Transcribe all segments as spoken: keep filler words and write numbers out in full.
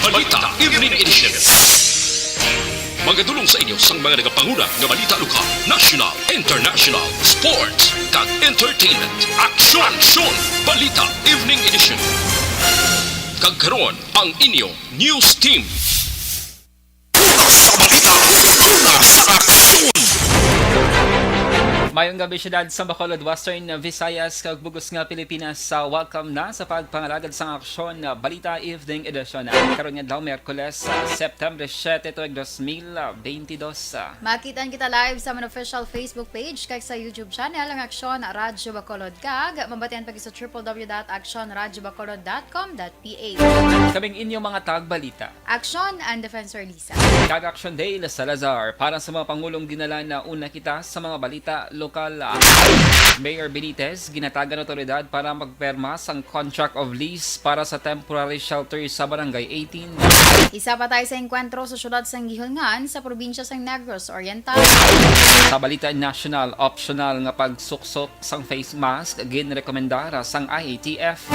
Balita Evening Edition. Magadulong sa inyo sang mga nagapanguna nga balita lokal, national, international, sports, kag entertainment. Aksyon! Aksyon! Balita Evening Edition. Kag karon, ang inyo news team. Una sa balita, una sa aksyon. Mayong gabi, syudad sa Bacolod, Western Visayas, kag bug-os nga Pilipinas. Sa welcome na sa pagpangalagad sang aksyon, ah, Balita Evening Edition. Ah, karon nga adlaw, Miyerkules, ah, September siete, tuig dos mil bentidós, ah. Makitaan kita live sa amon official Facebook page kag sa YouTube channel, ang Aksyon Radyo Bacolod, kag mabatian pa sa triple W dot aksyon radyo bacolod dot com dot P H. Kaming inyo mga tagbalita. Aksyon and Defensor Lisa. Kag Aksyon Dale Salazar. Para sa mga pangulong dinala, nauna kita sa mga balita lokal. Mayor Benitez ginhatagan otoridad para magperma sang contract of lease para sa temporary shelter sa Barangay eighteen. Isa patay sa engkwentro sa siyudad sang Guihulngan sa probinsya sang Negros Oriental. Sa balita nasyonal, optional nga pagsuksok sang face mask ginrekomendar sang I A T F.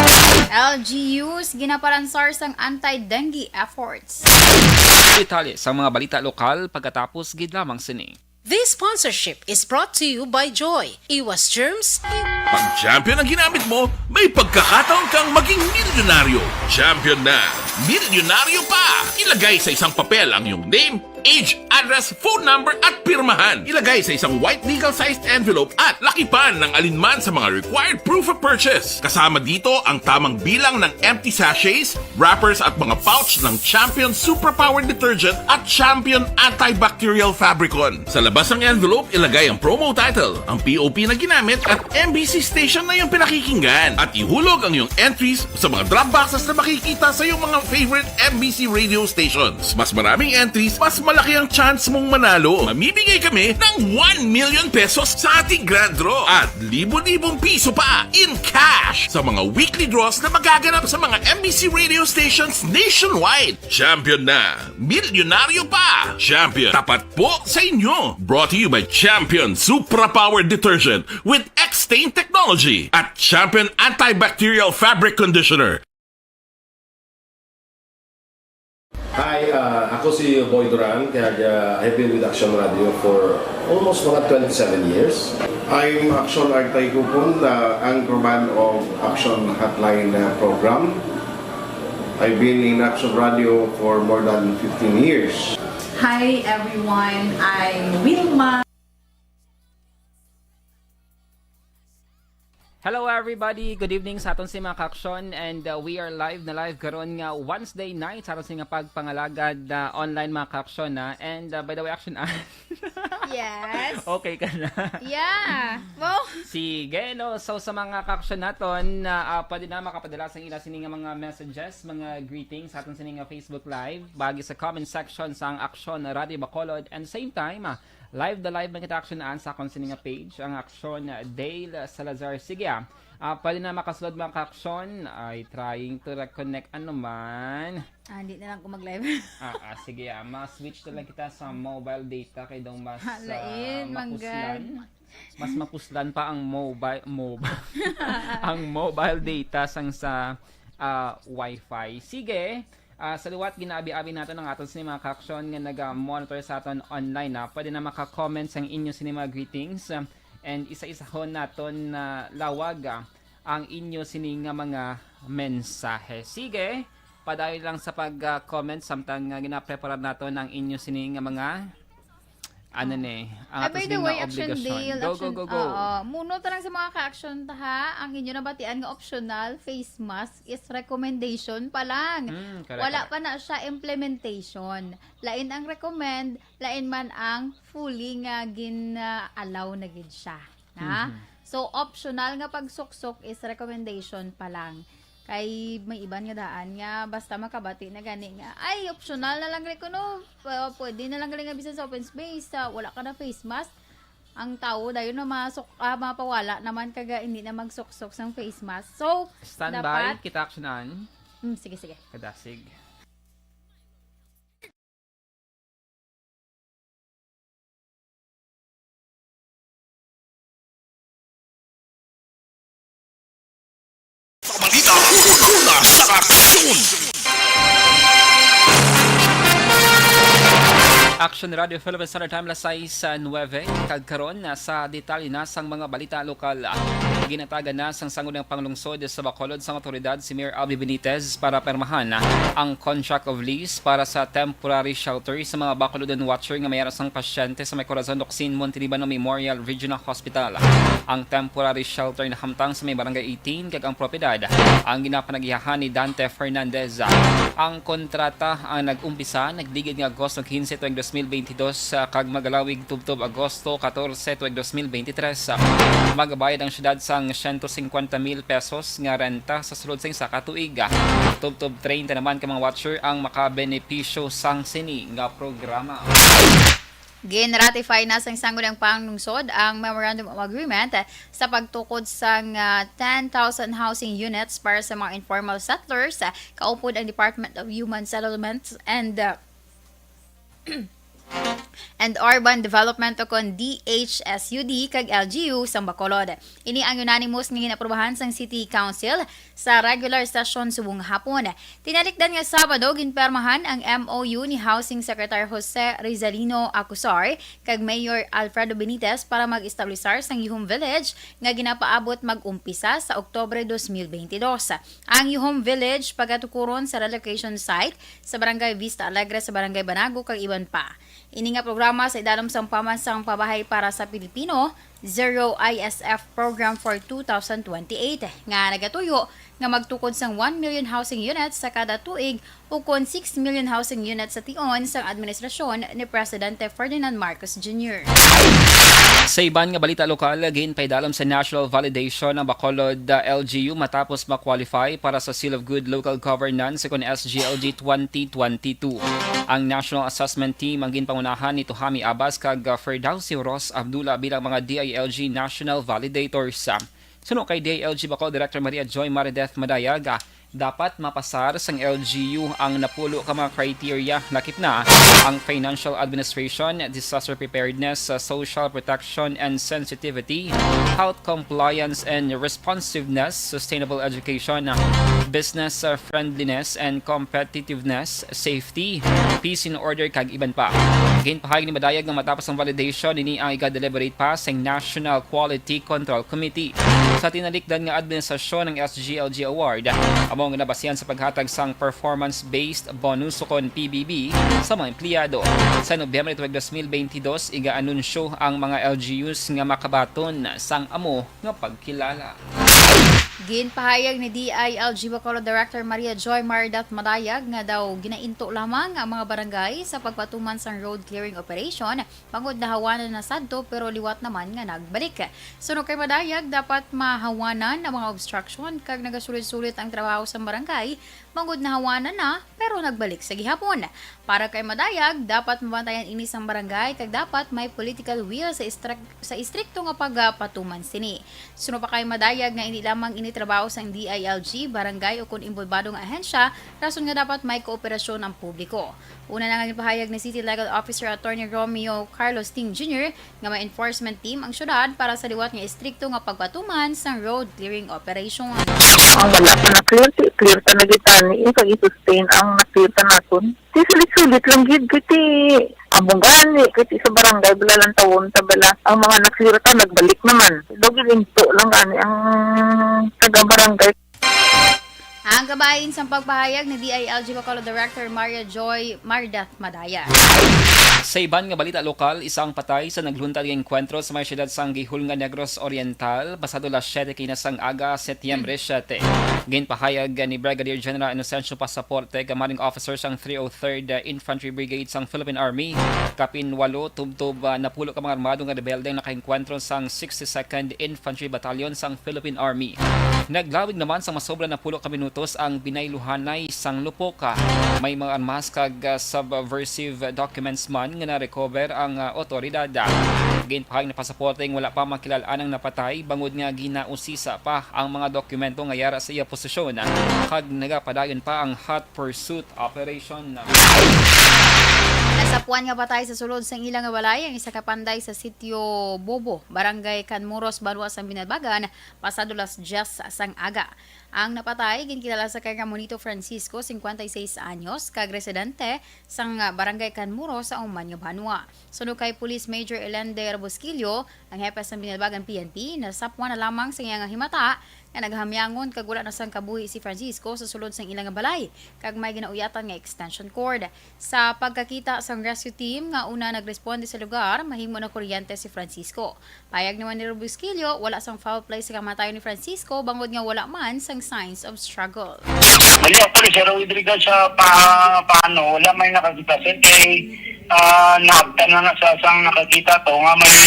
L G Us ginapalansar sang anti-dengue efforts. Detalye sa mga balita lokal pagkatapos gid lamang sini. This sponsorship is brought to you by Joy. Iwas germs, i- Pag Champion ang ginamit mo, may pagkakataon kang maging milyonaryo. Champion na! Milyonaryo pa! Ilagay sa isang papel ang iyong name, age, address, phone number, at pirmahan. Ilagay sa isang white legal-sized envelope at lakipan ng alinman sa mga required proof of purchase. Kasama dito ang tamang bilang ng empty sachets, wrappers, at mga pouch ng Champion Suprapower Detergent at Champion Antibacterial Fabricon. Sa labas ng envelope, ilagay ang promo title, ang P O P na ginamit, at M B C station na iyong pinakikinggan. At ihulog ang iyong entries sa mga drop boxes na makikita sa iyong mga favorite M B C radio stations. Mas maraming entries, mas malaki ang chance mong manalo. Mamimigay kami ng one million pesos sa ating grand draw at libo-libong piso pa in cash sa mga weekly draws na magaganap sa mga M B C radio stations nationwide. Champion na! Milyonaryo pa! Champion, tapat po sa inyo! Brought to you by Champion Supra Power Detergent with X-Stain Technology at Champion Antibacterial Fabric Conditioner. Hi, uh, ako si Boy Duran, kag, uh, I've been with Action Radio for almost mga twenty-seven years. I'm Action Artay Kupon, uh, anchorman of Action Hotline, uh, program. I've been in Action Radio for more than fifteen years. Hi everyone, I'm Wilma. Hello everybody, good evening sa aton si mga ka-aksyon, and, uh, we are live na live karon nga Wednesday night sa aton si nga pagpangalagad, uh, online, mga ka-aksyon, na. And, uh, by the way, action, ah. Yes. Okay ka na? Yeah. Wow. Sige, no? So, sa mga ka-aksyon naton, na, ah, pwede na makapadala sang ila sini nga mga messages, mga greetings sa aton sini nga Facebook Live, bagi sa comment section sang Aksyon Radio Bacolod. And same time, ah, live the live man kita, aksyonan sa akon sini nga page, ang Aksyon, ah, Dale Salazar. Sige, ah. Ah, pwede na makasulod, mga ka-aksyon. Ay, trying to reconnect. Ano man? Ah, hindi na lang ko mag-live. Ah, ah, sige, ah. Ma-switch na lang kita sa mobile data kay daw mas, ah, lain, manggad, mapuslan. Mas mapuslan pa ang mobile, mobile. Ang mobile data sang sa, ah, wifi. Sige. Ah, sa liwat, ginaabi-abi naton ang aton sini mga ka-aksyon nga naga-monitor sa aton online, ah. Pwede na maka-comment sang inyo sini mga greetings, ah, and isa-isahon naton na lawag, ah, ang inyo sini nga mga mensahe. Sige, padayon lang sa pag, ah, comment samtang nga ginapreparar naton ang inyo sini nga mga, ano ni, ang aton sini nga obligasyon. Ay, by the way, Action Dale, go, go, Action, go, go. Oo, muno ta lang sa mga ka-aksyon ta, ha. Ang inyo nabatian nga optional face mask is recommendation pa lang. Mm, correct, correct. Wala pa na siya implementation. Lain ang recommend, lain man ang fully nga gin-allow na gid siya. Na? Mhm. So, optional nga pagsuksok is recommendation pa lang. Kay may iban nga daan nga basta makabati na gani nga, "Ay, optional na lang rin kuno. P-, pwede na lang gali nga bisan sa open space, sa wala ka na face mask." Ang tawo dayon na masuk-, ah, mapawala naman kag hindi na magsuksok sang face mask. So, standby, dapat kita aksyonan. Mm, sige, sige. Kadasig. Sa balita, una sa aksyon. Action Radio Philippines Standard Time, alas sais nuwebe. Kag karon, na sa detalye na sang mga balita lokal. Ginatagan na sang Sangguniang Panglungsod sa Bacolod sang awtoridad si Mayor Albee Benitez para pirmahan ang contract of lease para sa temporary shelter sa mga Bacolodon Watcher nga may ara sang pasyente sa may Corazon Locsin Montelibano Memorial Regional Hospital. Ang temporary shelter nahamtang sa may Barangay eighteen, kag ang propiedad ang ginapanagihahan ni Dante Fernandez. Ang kontrata ang nag-umpisa nagligid nga Agosto quince tuig dos mil veintidós, ah, kag magalawig tubtob Agosto catorce tuig dos mil veintitrés. Magabayad ang syudad sang siyento singkwenta mil pesos nga renta sa sulod sang isa ka tuig. Tubtob treinta naman ka mga watcher ang makabenepisyo sang sini nga programa. Gin-ratify na sang Sangguniang Panglungsod ang Memorandum of Agreement sa pagtukod sang, ah, ten thousand housing units para sa mga informal settlers, ah, kaupod ang Department of Human Settlements and, ah, and Urban Development, o kon D H S U D, kag L G U sang Bacolod. Ini ang unanimous nga ginaprobahan sang City Council sa regular session subong hapon. Tinalikdan nga Sabado, ginpirmahan ang M O U ni Housing Secretary Jose Rizalino Acusar kag Mayor Alfredo Benitez para mag-establisar sang Yuhom Village nga ginapaabot mag-umpisa sa Oktubre dos mil veintidós. Ang Yuhom Village pagatukuron sa relocation site sa Barangay Vista Alegre sa Barangay Banago kag iban pa. Ini nga programa sa idalom sang Pamansang Pabahay para sa Pilipino, Zero I S F Program for two thousand twenty-eight, nga nagatuyo nga magtukod sang one million housing units sa kada tuig, ukon six million housing units sa tion sang administrasyon ni Presidente Ferdinand Marcos Junior. Sa iban nga balita lokal, ginpaidalom sa national validation ang Bacolod, uh, L G U matapos ma-qualify para sa Seal of Good Local Governance, kon S G L G twenty twenty-two. Ang National Assessment Team ang ginpangunahan ni Tuhami Abbas kag, uh, Firdausi Ross Abdullah bilang mga D I L G National Validators. Suno kay D I L G Bacolod Director Maria Joy Marideth Madayag, ah, dapat mapasar sang L G U ang napulo ka mga criteria, lakip na ang financial administration, disaster preparedness, uh, social protection and sensitivity, health compliance and responsiveness, sustainable education, uh, business, uh, friendliness and competitiveness, safety, peace and order, kag iban pa. Ginpahayag ni Madayag nga matapos ang validation, ini ang iga-deliberate pa sang National Quality Control Committee. Sa tinalikdan nga administrasyon, ang S G L G Award amo nga nabasihan sa paghatag sang performance-based bonus, o kon P B B, sa mga empleyado. Sa Nobyembre tuig dos mil bentidós, iga-anunsyo ang mga L G Us nga makabaton sang amo nga pagkilala. Ginpahayag ni D I L G Bacolod Director Maria Joy Maridat Madayag nga daw ginainto lamang ang mga barangay sa pagpatuman sang road clearing operation, bangod nahawanan na sadto pero liwat naman nga nagbalik. Suno kay Madayag, dapat mahawanan ang mga obstruction kag nagasulit-sulit ang trabaho sa barangay, bangod nahawanan na pero nagbalik sa gihapon. Para kay Madayag, dapat mabantayan ini sang barangay kag dapat may political will sa istrak-, sa istrikto nga pagpatuman sini. Suno pa kay Madayag nga indi lamang ini trabaho sang D I L G, barangay o kon inbolbado nga ahensya, rason nga dapat may kooperasyon ang publiko. Una na nga ginpahayag ni City Legal Officer Attorney Romeo Carlos Ting Junior nga may enforcement team ang syudad para sa liwat nga istrikto nga pagpatuman sang road clearing operation. Ang wala pa na-clear, ti-, clear ta na gid tani, eh, kag i-sustain ang na-clear ta naton. Ti sulit-sulit lang gid, kay ti amo gani, kay ti sa barangay, bala lang tawon ta bala. Ang mga na-clear ta, nagbalik naman. Daw gininto lang gani ang taga-barangay. Ang kabahin sang pagpahayag ni D I L G Bacolod Director Maria Joy Mardat Madaya. Sa iban nga balita lokal, isa ang patay sa nagluntad nga engkwentro sa may siyudad sang Guihulngan, Negros Oriental, pasado las siete kina sang aga, Setyembre siete. Ginpahayag ni Brigadier General Inocencio Pasaporte, commanding officer sang three oh third Infantry Brigade sang Philippine Army, kapin walo tubtob, ah, napulo ka mga armado nga rebelde ang nakaengkwentro sang sixty-second Infantry Battalion sang Philippine Army. Naglawig naman sang masobra napulo ka minutos ang binayluhanay sang lupok. May mga armas kag, ah, subversive documents man nga na-recover ang, ah, otoridad. Ginpahayag ni Pasaporte nga wala pa makilal-an ang napatay, bangod nga ginausisa pa ang mga dokumento nga yara sa iya posisyon, kag nagapadayon pa ang hot pursuit operation. Alas Tapuan nga patay sa sulod sang ila nga balay ang isa ka panday sa Sitio Bobo, Barangay Canmuros, banwa sang Binalbagan, pasado las diyes sang aga. Ang napatay ginkilala sa kay Ramonito Francisco, singkwenta y seis anyos, kag residente sang Barangay Canmuros sa Uman nga banwa. Suno kay Police Major Elender Busquillo, ang hepe sang Binalbagan P N P, nasapwan na lamang sa iya nga himata nga nagahamyangon kag wala na sang kabuhi si Francisco sa sulod sang ila nga balay kag may ginauyatan nga extension cord. Sa pagkakita sang rescue team nga una nagresponde sa lugar, mahimo na kuryente si Francisco. Payag naman ni Busquillo, wala sang foul play sa kamatayon ni Francisco bangod nga wala man sang signs of struggle. Bali, actually, Sir Rodrigo, sa pa, paano, wala may nakakita, sir, kay, ah, naabtan na nga sa sang nakakita to nga may,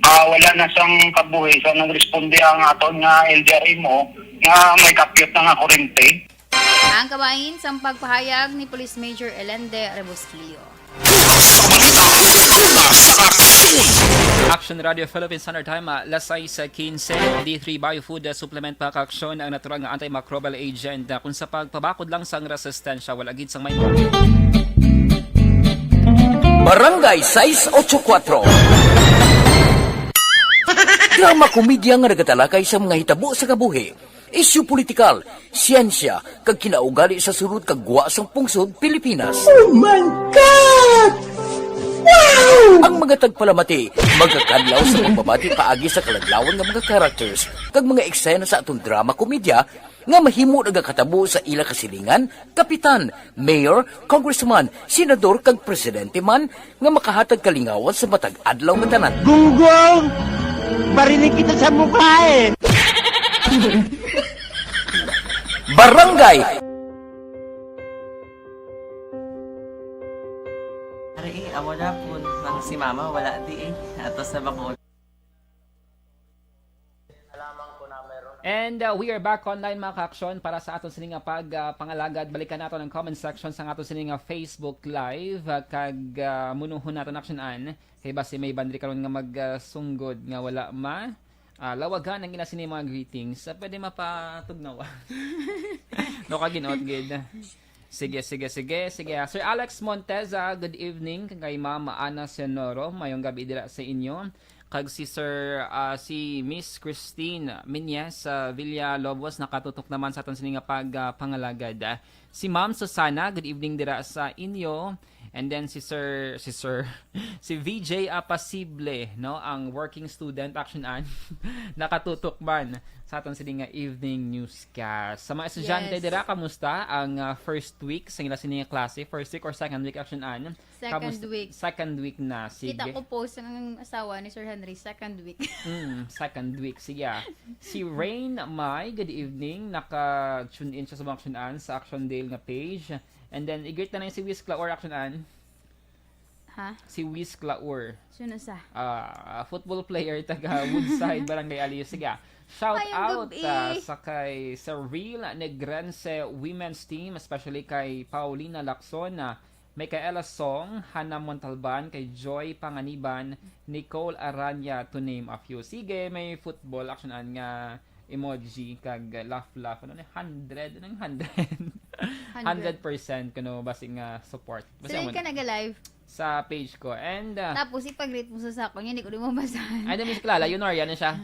ah, wala na sang kabuhi sa nagresponde ang aton nga L G R M O nga may kapyot na nga kurente. Ang kabahin sang pagpahayag ni Police Major Elende Rebusquillo. Action Radio Philippines Standard Time, ah, las sais quince. D three Biofood, ah, Supplement, mga kaaksyon, ang natural nga antimicrobial agent, ah, kung sa pagpabakod lang sang resistensya, wala gid sang may Barangay sais ocho kuwatro. Drama komedya nga nagatalakay sa mga hitabo sa kabuhi, isyu politikal, siyensya, kag kinaugali sa sulod kag gwa sang pungsod Pilipinas. Oh my God! Wow! Ang mga tagpalamati magakadlaw sa pagbabati paagi sa kaladlawan nga mga characters kag mga eksena sa aton drama komedya nga mahimo nagakatabo sa ila kasilingan, kapitan, mayor, congressman, senador, kag presidente man nga makahatag kalingawan sa matag adlaw nga tanan. Gunggong! Barinig kita sa mukha eh! Barangay! Ari eh, amo na po nang si mama wala di eh. Ato sa bakuna. And uh, we are back online, mga kaaksyon, para sa aton sini nga pag uh, pangalagad. Balikan nato ang comment section sa aton sini nga Facebook Live uh, kag uh, munuhon nato action an kay basi may bandri karon nga magsunggod uh, nga wala ma uh, lawagan ang ila sini mga greetings. Uh, pwede mapatugnawa. No, kaginot gid. Sige, sige, sige, sige. Ah, Sir Alex Monteza, good evening. Kay Ma'am Ana Senoro, mayong gabi dira sa inyo. Kag si Sir, ah, si Miss Christine Minyes sa Villa Lobos nakatutok naman sa aton sini nga pag, ah, pangalagad. Ah, si Ma'am Susana, good evening dira sa inyo. And then si Sir, si Sir, si V J Apasible, no, ang working student, action an, nakatutok man sa aton sini nga evening newscast. Sa mga estudyante Yes. dira, kamusta ang, ah, first week sa ila sini nga klase? First week or second week, action an? Second Kamusta? week. Second week na. Sige. Kita ko post ng asawa ni Sir Henry, second week. Mm, second week. Sige, ah. Si Rain Mai, good evening. Naka-tune in siya sa mga action an sa Action Dale nga page. And then, i-greet na lang si Wiz Claor, action an. Ha? Si Wiz Claor. Sino sa? Ah, football player taga Woodside, Barangay Aliyo. Sige, ah. Shout Mayong out gabi. ah, sa kay Cyril Negrense Women's Team, especially kay Paulina Lacson, ah, Micaela Song, Hannah Montalban, kay Joy Panganiban, Nicole Aranya, to name a few. Sige, may football action an nga emoji kag laugh laugh. Ano ni? Hundred? Anong hundred? Hundred. Hundred percent kuno basi nga support. Basi Sila amo ka na. nag-live? Sa page ko. And, uh, Tapos ipag-greet mo sa sakon, hindi ko di mabasahan. Ay, dami si Clara, yun or yan na siya.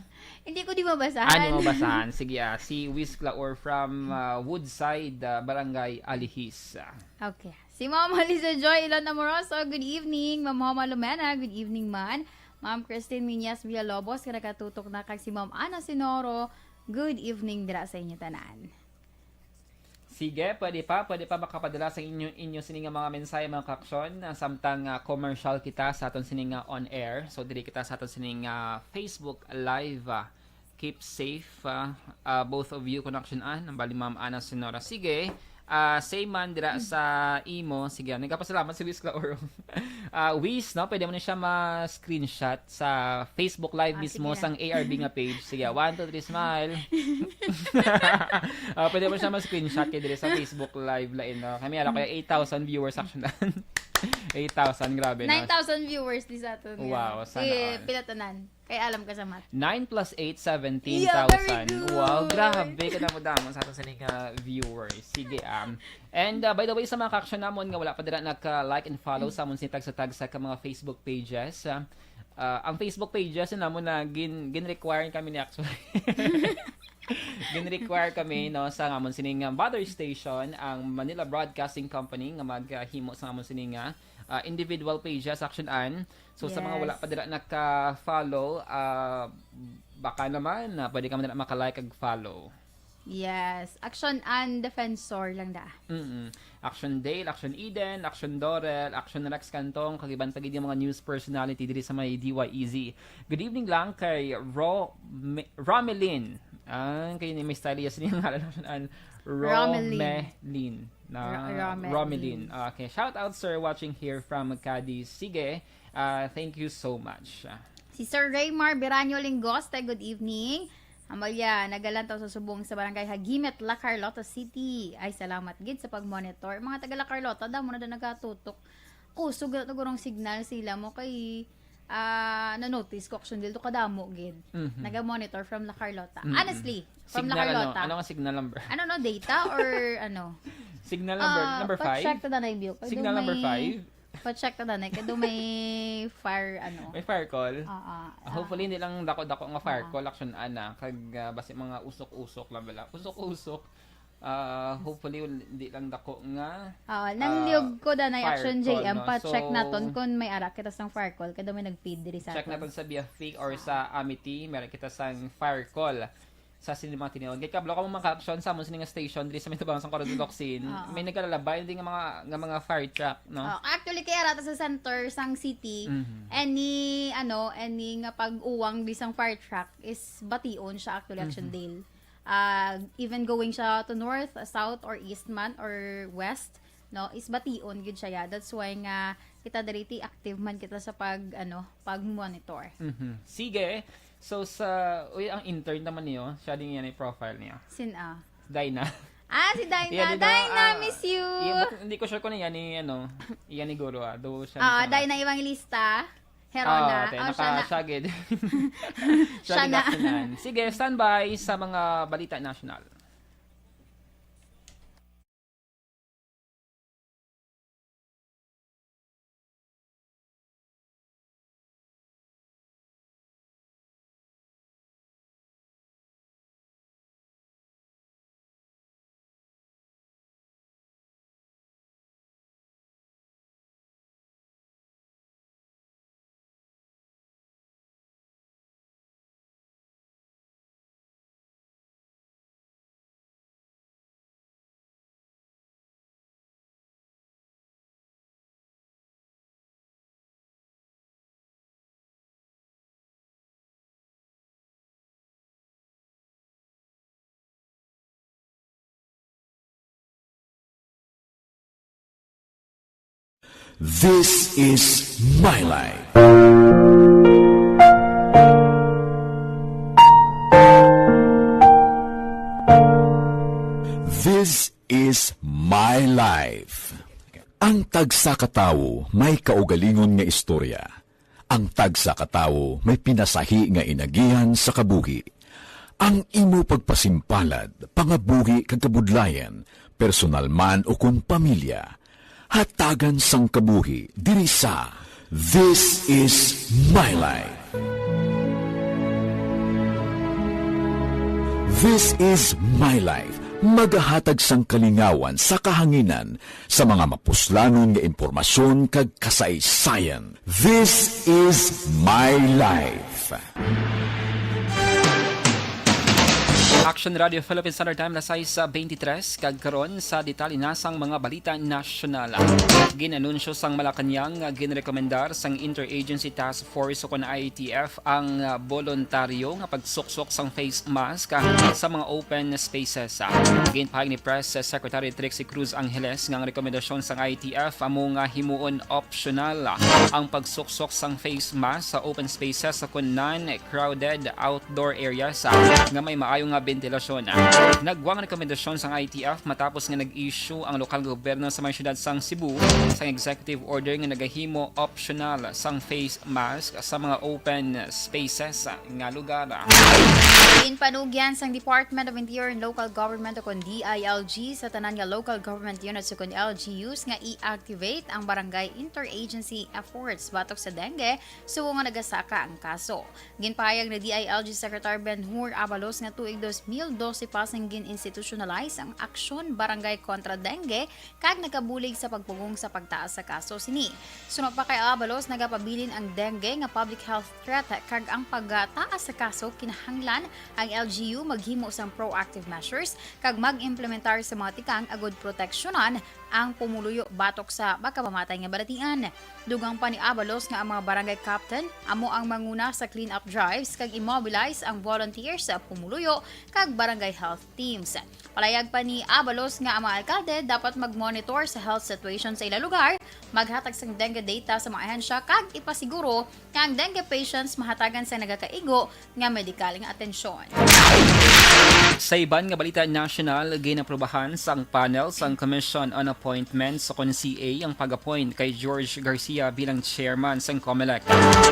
Hindi ko di mabasahan. Ano mabasahan? Sige, ah, si Wiz Claor from uh, Woodside, uh, Barangay Alihis. Ah. Okay. Si Ma'am Alisa Joy Ilon Amoroso, good evening. Ma'am Homa Lumena, good evening man. Ma'am Christine Miñas Villalobos, nga nakatutok na kag si Ma'am Ana Sinoro, good evening dira sa inyo tanan. Sige, pwede pa, pwede pa makapadala sa inyo, inyo sini nga mga mensahe, mga kaaksyon, ah, samtang ah, commercial kita sa aton sini nga on air. So diri kita sa aton sini nga Facebook Live. Ah. Keep safe, ah, ah, both of you, connection an, bali Ma'am Ana Senora. Sige, ah, same man dira sa imo. Sige, nagapasalamat si Wiz Claoro. Ah, Wiz, no? Pwede mo na siya ma-screenshot sa Facebook Live Ah, mismo sige. sang A R B nga page. Sige, one, two, three, smile. Ah, pwede mo siya ma-screenshot kay diri sa Facebook Live lain, no? Kami ala kaya eight thousand viewers action. Eight thousand, grabe, no? Nine thousand viewers di sa ato niya. Wow, sana Eh, all. Pila tanan? Kay alam ka sa math. Nine plus eight, seventeen thousand. Yeah, very good. Wow, grabe, kadamo-damo sa aton sini nga viewers. Sige, um, and, uh, by the way, sa mga ka-action namon nga wala pa dira naka-like and follow sa amon sini tagsa-tagsa ka mga Facebook pages, uh, uh, ang Facebook pages namon na gin-, gin-require kami ni actually. Gin-require kami, no, sa amon sini nga mother station, ang Manila Broadcasting Company, nga maghimo sa amon sini nga, uh, individual pages, Action Ann. So, sa mga wala pa dira naka-follow, ah, baka naman, ah, pwede ka man dira maka-like ag follow. Yes. Action Ann Defensor lang da. Mm-mm. Action Dale, Action Eden, Action Dorel, Action Rex Cantong, kag iban pa gid nga mga news personality diri sa may D Y E Z. Good evening lang kay Ro-, Me-, Romelin. Ah, kay ni may style yes niya ngalan, Action Ann. Romelin. Romelin. Na Ro-, Romelin. Romelin. Okay. Shout out, sir, watching here from Cadiz. Sige. Ah, thank you so much. Si Sir Raymar Biranyo Lingoste, good evening. Amalia, nagalantaw sa subong sa barangay Hagimit, La Carlota City. Ay, salamat gid sa pag-monitor. Mga taga La Carlota, damo na daw nagatutok. Kusog na to gurong signal sila mo kay, ah, na-notice ko, actually, dito kadamo gid. Mhm. Naga-monitor from La Carlota. Mm-mm. Honestly, from La Carlota. Signal ano? Ano nga signal number? Ano, no? Data or ano? Signal number, ah, number five? Pa-check ta na yung view. Signal number five? Pa-check ta na, kay do may fire, ano. May fire call? Oo. Ah, hopefully, hindi lang dako-dako nga fire call, Action Ann, ah. Kag, ah, basi mga usok-usok lang bala. Usok-usok. Ah, hopefully, wal-, hindi lang dako nga, ah, nangliyog ko, danay, fire call, Action J M, no? Pa-check naton kung may ara kita sang fire call, kay do may nag-feed diri sa aton. So, check naton sa Biafik or sa Amity, meron kita sang fire call. Sa sini mga tinuod. Kay kablo ka mo maka-action sa amon sini nga station diri sa may tabang sang Coronadal Locsin. Oo. May nagalalabay din nga mga, nga mga fire truck, no? Oh, actually, kay ara ta sa center sang city, mhm, any, ano, any nga pag-uwang di sang fire truck is bation siya actually, Action Dale. Mhm. Ah, even going siya to north, south, or east man, or west, no, is bation gid siya, yeah. That's why nga kita diri ti active man kita sa pag, ano, pag-monitor. Mhm. Sige. So, sa, uy, ang intern naman niyo, siya din yan yung profile niya. Sin, ah? Dyna. Ah, si Dyna. Iya, di ba? Dyna, ah, miss you. Iya, but hindi ko sure kung yan ni, ano, yan ni Guru, ah. Do siya. Ah, Dyna Evangelista. Herona. Ah, te, oh, siya na. Naka-, siya gid. Siya gid na. Sige, standby sa mga balita national. This is my life. This is my life. Ang tagsa ka tawo may kaugalingon nga istorya. Ang tagsa ka tawo may pinasahi nga inagihan sa kabuhi. Ang imo pagpasimpalad, pangabuhi kag kabudlayan, personal man o kon pamilya, hatagan sang kabuhi diri sa This Is My Life. This Is My Life, magahatag sang kalingawan sa kahanginan sa mga mapuslanon nga impormasyon kag kasaysayan. This is my life. Action Radio Philippine Standard Time, alas sais beintitrés, kag karon sa detalye na sang mga balita nasyonal. Gin-anunsyo sang Malacañang nga ginrekomendar sang Interagency Task Force o kon I A T F ang, ah, boluntaryo nga pagsuksok sang face mask, ah, sa mga open spaces. Ginpahayag ni Press Secretary Trixie Cruz Angeles nga ang rekomendasyon sang I A T F amo nga himuon optional ang pagsuksok sang face mask sa open spaces sa kon non-crowded outdoor areas, ah, nga may maayo nga ventilasyon. Nagwa ang rekomendasyon sang I T F matapos nga nag-issue ang lokal nga gobyerno sa may siyudad sang Cebu sang executive order nga nagahimo optional sang face mask sa mga open spaces nga lugar. Ginpanugyan sang Department of Interior and Local Government o kon D I L G sa tanan nga local government units o kon L G Us nga i-activate ang barangay interagency efforts batok sa dengue, subong nga nagasaka ang kaso. Ginpahayag ni D I L G Secretary Ben Hur Abalos nga tuig dos mil dose pa sang gin-institutionalize ang Aksyon Barangay Kontra Dengue kag nagabulig sa pagpugong sa pagtaas sa kaso sini. Suno pa kay Abalos, nagapabilin ang dengue nga public health threat kag ang pagtaas sa kaso kinahanglan ang L G U maghimo sang proactive measures kag mag-implementar sa mga tikang agud proteksyonan ang pumuluyo batok sa makamamatay nga balatian. Dugang pa ni Abalos nga ang mga barangay captain amo ang manguna sa clean-up drives kag i-mobilize ang volunteers sa pumuluyo kag barangay health teams. Palayag pa ni Abalos nga ang mga alkalde dapat mag-monitor sa health situation sa ila lugar, maghatag sang dengue data sa mga ahensya kag ipasiguro nga ang dengue patients mahatagan sa nagakaigo nga medikal nga atensyon. Sa iban nga balita nasyonal, ginaprubahan sang panel sang Commission on Appointments o kon C A ang pag-appoint kay George Garcia bilang chairman sang Comelec.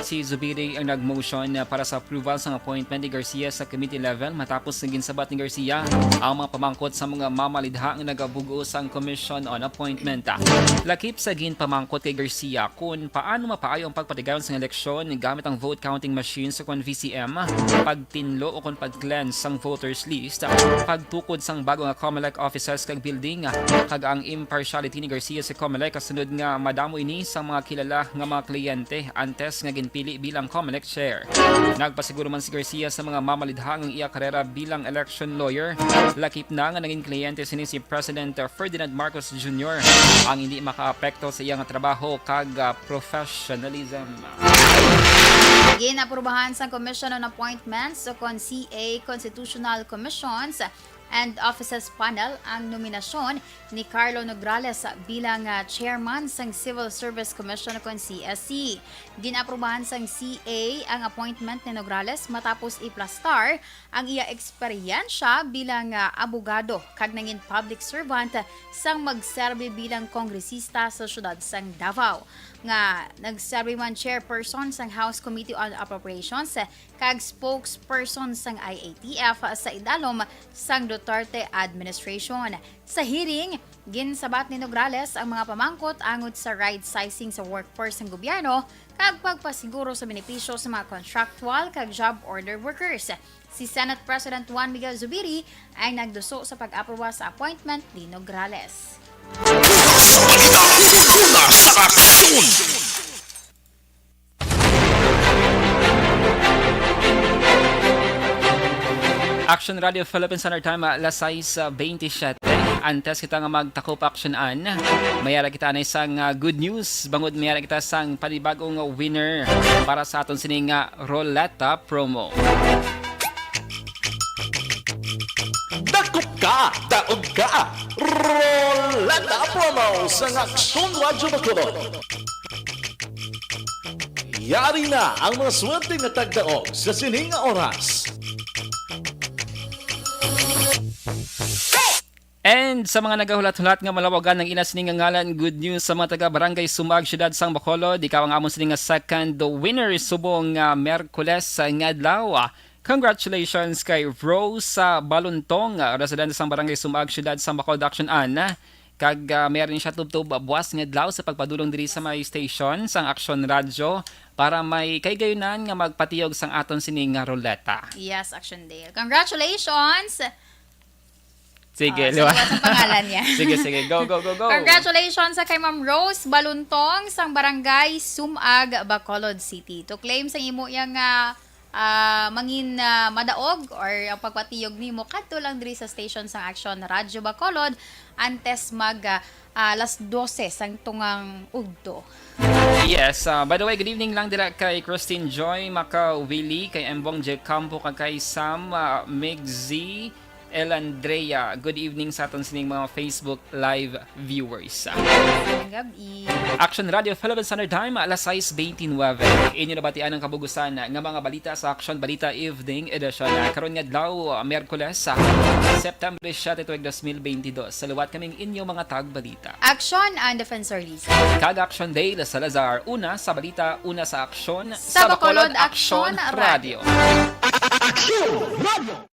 Si Zubiri ang nag-motion para sa approval sang appointment ni Garcia sa committee level matapos nga ginsabat ni Garcia ang mga pamangkot sa mga mamalidha nga nagabug-os sang Commission on Appointment. Lakip sa ginpamangkot kay Garcia kon paano mapaayo ang pagpatigayon sang eleksyon gamit ang vote counting machines o kon V C M, pagtinlo o kon pag-cleanse sang voters list, pagtukod sang bago nga Comelec offices kag building, kag ang impartiality ni Garcia sa Comelec kasunod nga madamo ini sa mga kilala nga mga kliyente antes nga ginpili bilang Comelec chair. Nagpasiguro man si Garcia sa mga mamalidha nga ang iya karera bilang election lawyer, lakip na nga naging kliyente sini si President Ferdinand Marcos Junior, ang hindi makaapekto sa iya nga trabaho kag, ah, professionalism. Ginaprubahan sang Commission on Appointments o kon C A Constitutional Commissions and Offices Panel ang nominasyon ni Carlo Nograles bilang, ah, chairman sang Civil Service Commission o kon C S C. Ginaprubahan sang C A ang appointment ni Nograles matapos iplastar ang iya eksperyensya bilang, ah, abogado kag nangin public servant sang magserbi bilang kongresista sa siyudad sang Davao, nga nagserbi man chairperson sang House Committee on Appropriations kag spokesperson sang I A T F sa idalom sang Duterte administration. Sa hearing, ginsabat ni Nograles ang mga pamangkot angod sa right sizing sa workforce sang gobyerno kag pagpasiguro sa benepisyo sa mga contractual kag job order workers. Si Senate President Juan Miguel Zubiri ang nagduso sa pag-aproba sa appointment ni Nograles. Kita una sa aksyon. Action Radio Philippine Standard Time, ah, alas sais, ah, twenty-seven. Antes kita nga magtakop action an, mayara kita na isang, ah, good news. Bangod mayara kita sang panibagong winner para sa aton sini nga Roleta promo. Dakop ka, daog ka. Roleta promo sa Aksyon Radyo Bacolod. Yari na ang mga swerte nga tagdaog sa sini nga oras. And sa mga nagahulat-hulat nga malawagan ang ila sini nga ngalan, good news sa mga taga Barangay Sumag, Siyudad sang Bacolod. Ikaw ang amon sini nga second winner subong nga Miyerkules nga adlaw. Congratulations kay Rosa Baluntong, ah, residente sang Barangay Sumag, Siyudad sang Bacolod, Action Ann. Kag, ah, mayroon siya tubtob buwas nga adlaw sa pagpadulong diri sa may station sang Action Radyo para may kahigayonan nga magpatiyog sang aton sini nga roleta. Yes, Action Dale. Congratulations! Sige, Ah, liwa. Sa pangalan niya. Sige, sige. Go, go, go, go. Congratulations sa kay Ma'am Rose Baluntong sang Barangay Sumag, Bacolod City. To claim sa imo yang, ah, ah, mangin, ah, madaog or ang pagpatiyog nimo, kadto lang diri sa station sang Action Radyo Bacolod antes mag, ah, ah, alas dose sang tungang ugto. Yes, ah, by the way, good evening lang dira kay Christine Joy Macawili, kay Embong J Campo, kag kay Sam, ah, Migzi, Elandrea. Good evening sa aton sining mga Facebook Live viewers. Magandang gabi. Action Radio Philippine Standard Time, alas sais twenty-nine. Inyo nabatian ang kabugusan nga mga balita sa Action Balita Evening Edition. Karon nga adlaw, Miyerkules, sa September siete, tuig dos mil bentidós. Sa liwat kaming inyo mga tagbalita. Action and Defensor Lisa. Kag Action Dale Salazar, una sa balita, una sa aksyon, Sa Bacolod, Action Radio. Action Radio!